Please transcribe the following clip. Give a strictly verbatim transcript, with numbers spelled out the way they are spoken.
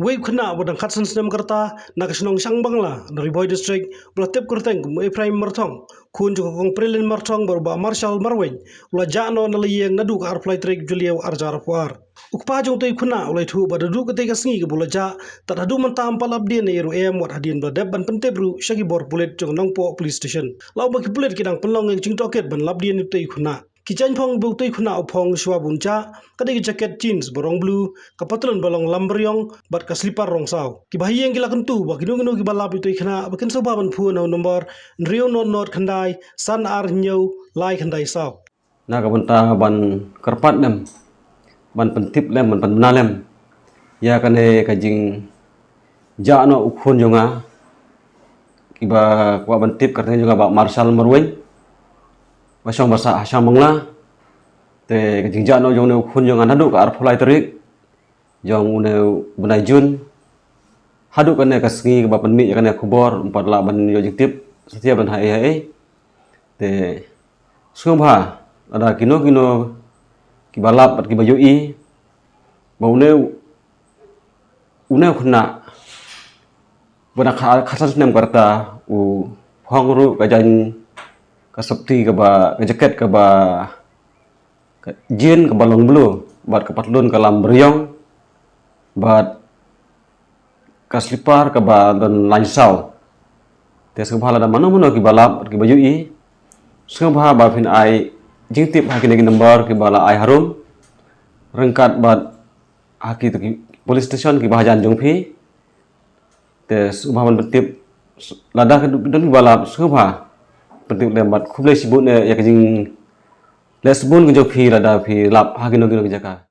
Uwei u khynnah uba dang khatsan snem ka rta na ka shnong Shangbangla, na Ri Bhoi District, uba la tip kyrteng kum u Ephraim Marthong, khun jong ka Kong Prelin Marthong bad u Bah Marshal Marwein, u la jah noh na la ïing naduh ka arphew lai tarik Jylliew arhajar arphew ar. U kpa jong utei u khynnah u la ïathuh ba naduh katei ka sngi kaba u la jah, tad haduh mynta ym pat lap dien ei ruh em, wat hadien ba la dep ban pyntip ruh sha ki bor pulit jong Nongpoh Police Station. La ong ba ki pulit ki dang pynlong ïa ka jingtohkit ban lap dien ïa utei u khynnah. Ki jaiñ phong ba utei u khynnah u phong shuwa ba un jah, ka dei ka jaket jeans ba rong blue, ka patlun ba long lam byrïong, bad ka slipar rong saw. Kiba ha ïing ki la kyntu ba kino kino kiba lap ïa utei u khynnah ba kin sngewbha ban phone ha u nombor hynriew nod nod khyndai san ar hynñiew lai khyndai saw. Na ka bynta ban kyrpad lem, ban pyntip lem, ban pynbna lem ïa kane ka jingjah noh u khun jong nga, kiba kwah ban tip kyrteng jong nga Bah Marshal Marwein, ba shong ba sah ha Shangbangla. Te ka jingjah noh jong une u khun jong nga naduh ka arphew lai tarik jong une u bnai Jun, haduh kane ka sngi kaba pynmih ïa kane ka khubor ym pat lah ban ïoh jingtip satia ban ha ei ha ei. Te sngewbha lada kino kino kiba lap bad kiba ïohi ba une, une u khynnah ba dang kha-, khatsan snem ka rta u phong ruh ka jaiñ, ka sopti kaba, ka jaket kaba, ka jean kaba long blue, bad ka patlun ka lam byrïong, bad ka slipar kaba don lain saw. Te sngewbha lada mano mano kiba lap bad kiba ïohi, sngewbha ba phin ai jingtip ha kine ki nombor kiba la ai harum, ryngkat bad ha kito ki police station kiba hajan jong phi. Te sngewbha ban pyntip, lada ka don kiba lap, sngewbha pyntip lem, bad khublei shibun eh ïa ka jingleh sbun ka jong phi lada phi lap ha kino kino ki jaka.